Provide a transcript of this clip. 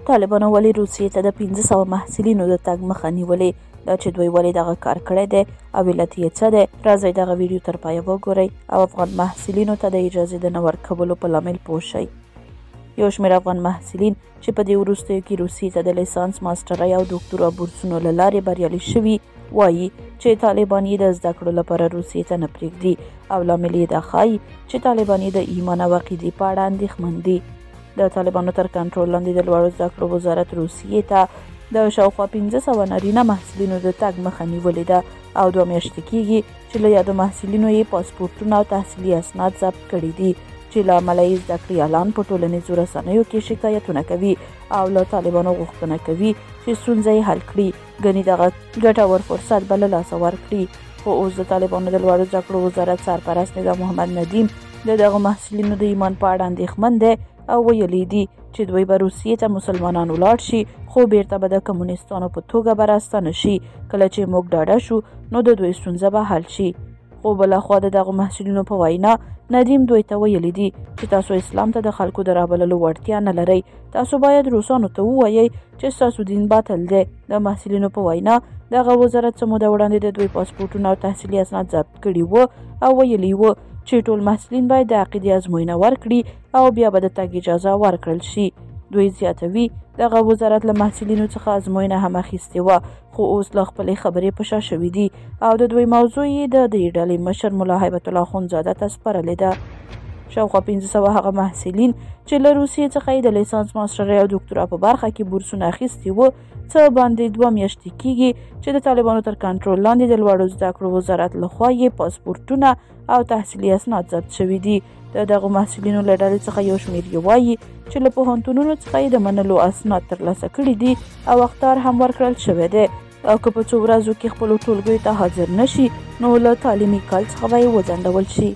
طالبانو ولې روسیې ته د 500 محصلینو د تګ مخه نیولې؟ دا چې دوی ولې دغه کار کړی دی او علت یې څه دی، راځئ دغه ویډیو تر پایه وګورئ او افغان محصلینو ته د اجازې د نه ورکولو په لامل پوه شئ. یو شمېر افغان محصلین چې په دې وروستیو کې روسیې ته د لیسانس، ماسټرۍ او دوکتورا بورسونو له لارې بریالي شوي، وایي چې طالبان یې د زده کړو لپاره روسیې ته نه پرېږدي او لامل یې دا ښایي چې طالبان یې د ایمان او عقیدې په اړه اندېښمن دي. د طالبانو تر کنټرول لاندې د لوړو زده کړو وزارت روسیې ته د شاوخوا 500 نارینه محصلینو د تګ مخه نیولې ده او 2 میاشتې کېږي چې له یادو محصلینو یې پاسپورتونه او تحصیلي اسناد ضبط کړي دي، چې له امله یې زده کړیالان په ټولنیزو رسنیو کې شکایتونه کوي او له طالبانو غوښتنه کوي چې ستونزه یې حل کړي، ګنې دغه ګټور فرصت به له لاسه ورکړي. خو اوس د طالبانو د لوړو زده کړو وزارت سرپرست ندا محمد ندیم د دغو محصلینو د ایمان په اړه اندېښمن دی او ویلي دي چې دوی به روسیې ته مسلمانان ولاړ شي، خو بیرته به د کمونستانو په توګه به راستانه شي. کله چې موږ ډاډه شو نو د دوی ستونزه به حل شي. خو بله خوا د دغو محصلینو په وینا ندیم دوی ته ویلي دي چې تاسو اسلام ته د خلکو د رابللو وړتیا نه لرئ، تاسو باید روسانو ته ووایئ چې ستاسو دین باطل دی. د محصلینو په وینا دغه وزارت څه موده وړاندې د دوی پاسپورتونه او تحصیلي اسناد ضبط کړي وو او ویلي وو چې ټول محصلین باید د عقیدې ازموینه ورکړي او بیا به د تګ اجازه ورکړل شي. دوی زیاتوي دغه وزارت له محصلینو څخه ازموینه هم اخیستې وه، خو اوس له خپلې خبرې په شا شوي دي او د دوی موضوع یې د دې ډلې مشر ملا هیبت الله اخندزاده ته سپارلې ده. شاوخوا 500 هغه محصلین چې له روسیې څخه یې د لیسانس، ماسټرۍ او دوکتورا په برخه کې بورسونه اخیستي وو، څه باندې 2 میاشتې کېږي چې د طالبانو تر کنټرول لاندې د لوړو زده کړو وزارت لخوا یې پاسپورتونه او تحصیلي اسناد ضبط شوي دي. د دغو محصلینو له ډلې څخه یو شمېر یې وایي چې له پوهنتونونو څخه یې د منلو اسناد ترلاسه کړي دي او اخطار هم ورکړل شوی دی او که په څو ورځو کې خپلو ټولګیو ته حاضر نه شي نو له تعلیمي کال څخه به یې وځنډول شي.